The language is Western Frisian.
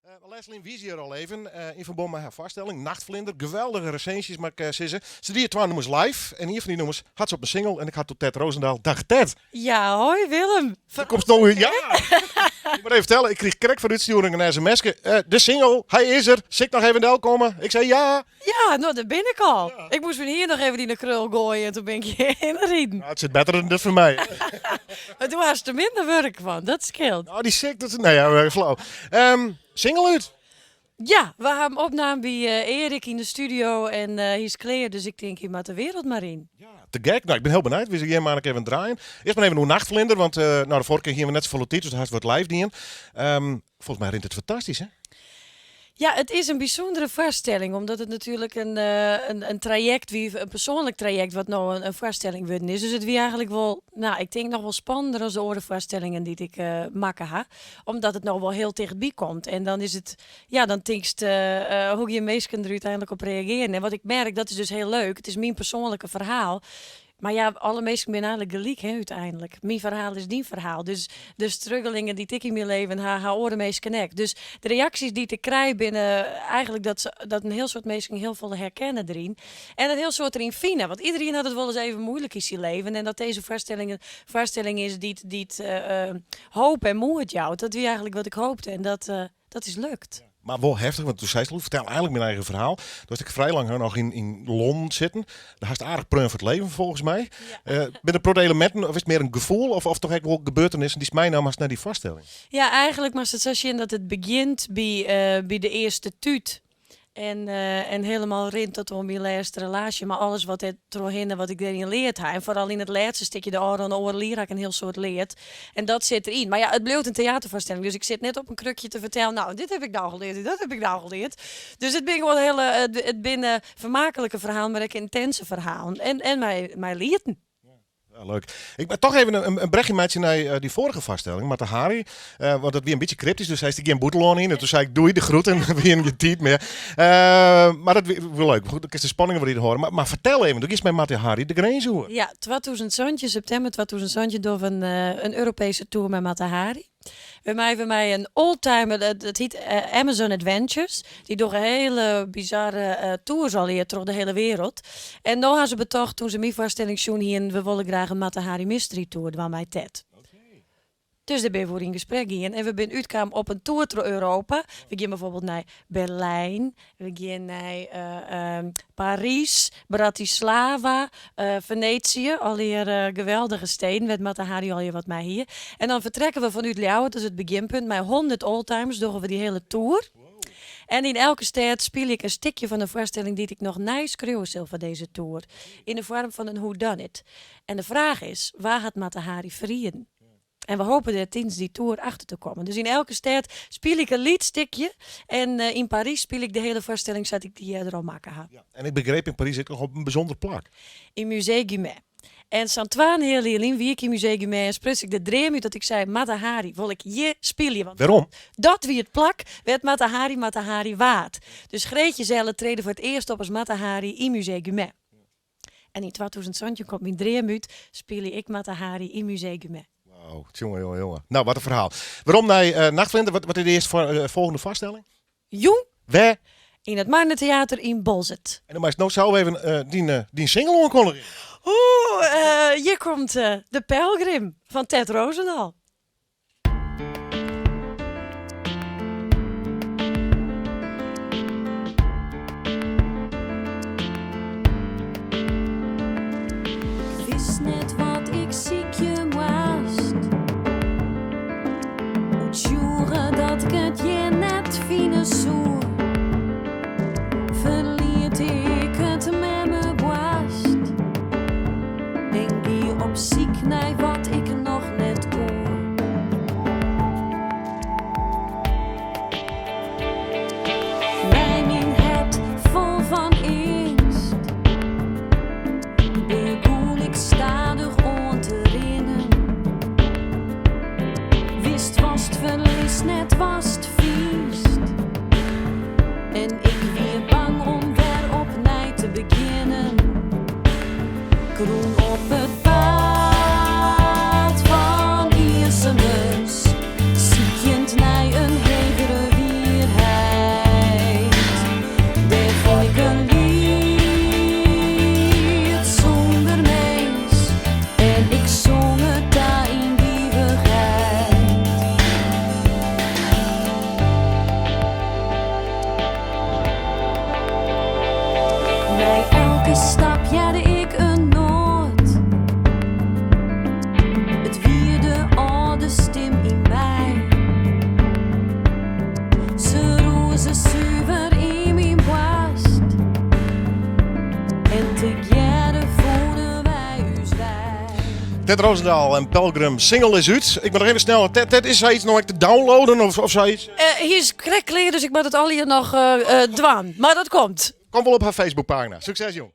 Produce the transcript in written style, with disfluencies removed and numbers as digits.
Leslyn wie hjir al even yn ferbân mei har foarstelling Nachtvlinder. Geweldige resinsjes, moat ik sizze. Se die twa nûmers live en ien fan dy nûmers hat se op in single en ik ha it oer Tet Rozendal. Dag Tet! Ja, hoi Willem. Do komst no út. Ja! Ik moat even fertelle, ik krige krekt foar útstjoering in sms'ke. De single, hy is der. Sil ik noch even delkomme? Ik sei ja. Ja, no dêr bin ik al. Ik moast fan hjir noch even yn de krul goaie en toen bin ik hjirhinne riden. No, it sit better dan dit foar my. Mar doe hast der minder wurk fan, dat skeelt. No, dy sik, dat, nee, ja, flau. Single út? Ja, we ha him opnaam by Erik yn de studio en hy is klear, dus ik tink hy moat de wereld mar yn. Ja, te gek. No, ik bin hiel benijd. We sille hjir mar even draaien. Earst mar even oer Nachtvlinder, want no, de foarige kear hiene we net safolle tiid, dus do hast wat live dien. Folgens my rint it fantastysk, hè? Ja, it is in bysûndere foarstelling, omdat it natuerlik in trajekt wie, in persoanlik trajekt wat no in foarstelling wurden is. Dus it wie eigenlik wol, no, ik tink noch wol spannender as de oare foarstellingen dy't ik makke ha. Omdat it no wol hiel tichtby komt. En dan is it, ja, dan tinkst, hoe gean minsken der úteinlik op reagearjen? En wat ik merk, dat is dus hiel leuk, it is myn persoanlike ferhaal. Mar ja, alle minsken binne eigenlik gelyk, hè, úteinlik. Myn ferhaal is dyn ferhaal. Dus de struggelingen dy't ik yn myn leven ha, ha oare minsken ek. Dus de reaksjes dy't ik krij binne eigenlik dat se, dat in hiel soad minsken hiel folle herkenne deryn. En in hiel soad deryn fine. Want iderien hat it wolris even moeilik yn syn leven. En dat dizze foarstelling in foarstelling is dy't, dy't hoop en moed jout. Dat wie eigenlik wat ik hoopte en dat, dat is lukt. Mar wol heftich, want do seist al, fertel eigenlik myn eigen ferhaal. Do hast ek frij lang noch yn Londen sitten. Dêr hast aardich preaun foar it leven folgens my. Ja. Binne der protte eleminten, of is it mear in gefoel, of toch ek wol gebeurtenissen dy'tst meinaam hast nei dy foarstelling? Ja, eigenlik moatst it sa sjen dat it begjint by de earste tút. En helemaal rint tot oan myn lêste relaasje. Mar alles wat dêr trochhinne, wat ik dêryn leard ha. En foaral yn it lêste stikje, de ôfrûne oardel jier, ha ik in hiel soad leard. En dat sit deryn. Mar ja, it bliuwt in teaterfoarstelling. Dus ik sit net op in krukje te fertellen, nou, dit heb ik nou geleerd en dat heb ik nou geleerd. Dus it binne gewoan hiele, it binne fermaaklike ferhalen, mar ek yntinse ferhalen. En mei lieten. Ja, leuk. Ik moat toch even in brechje meitsje nei dy foarige foarstelling, Mata Hari. Want dat wie in bytsje kryptysk, dus seist ik gean bûtenlân yn. En toen sei ik doei, de groeten, en wiene gjin tiid mear. Mar dat wie wol leuk. Goed, dan kinst de spanning wer yn hâlde. Mar fertel even, do giest mei Mata Hari de grins oer. Ja, 2017, septimber 2017 dogge we in Europese tour mei Mata Hari. Wêrmei we mei in oldtimer, dat hyt Amazon Adventures, dy dogge hiele bizarre tours allegear troch de hiele wereld. En no ha se betocht, toen se myn foarstelling sjoen hienen, we wolle graach in Mata Hari Mystery Tour dwaan mei Tet. Dus dêr binne we oer yn gesprek gien en we binne útkaam op in tour troch Europa. We gean byfoarbyld nei Berlijn, we gean nei Parys, Bratislava, Venetië, allegear geweldige steden wêr't Mata Hari allegear wat mei hie. En dan fertrekke we fanút Ljouwert, dat is it begjinpunt, mei 100 oldtimers dogge we dy hiele tour. En yn elke stêd spylje ik in stikje fan de foarstelling dy't ik noch nij skriuwe sil foar dizze tour, yn de foarm fan in whodunit. En de fraach is, wa hat Mata Hari ferrieden? En we hopen dêr tidens dy tour achter te kommen. Dus yn elke stêd spylje ik in lyts stikje. En yn Parys spylje ik de hiele foarstelling sa't ik dy earder al makke ha. Ja, en ik begreep yn Parys ek noch op in bysûnder plak. Yn Musée Guimet. En sa'n twaenheal jier lyn wie ik yn Musée Guimet en spruts ik de dream út dat ik sei, Mata Hari wol ik hjir spylje. Want Wêrom? dat wie it plak wêr't Mata Hari Mata Hari waard. Dus Greetje Zelle trede foar it earst op as Mata Hari yn Musée Guimet. En yn 2017 komt myn dream út, spylje ik Mata Hari yn Musée Guimet. Wauw, jonge, jonge, jonge. Nou, wat in ferhaal. Werom nei uh, Nachtvlinder. Wat is de earste foar, folgjende foarstelling? Jûn. Wêr? Yn it Marneteater yn Boalsert. En dan meist no sels even uh, dyn, uh, dyn single oankondigje. Oeh, hjir komt De Pelgrim fan Tet Rozendal. Ik wist net wat ik sykje moast. Oertsjûge dat ik it hjir net fine soe, ferliet ik it memmeboarst en gie op syk nei wat ik noch net koe. Tet Rozendal en Pelgrim single is út. Ik moat noch even snel. Tet, Tet, is sayts noch ek te downloaden of sayts? Hy is krekt klear, dus ik moat it allegear noch dwaan. Mar dat komt. Komt wol op har Facebookpagina. Sukses jong.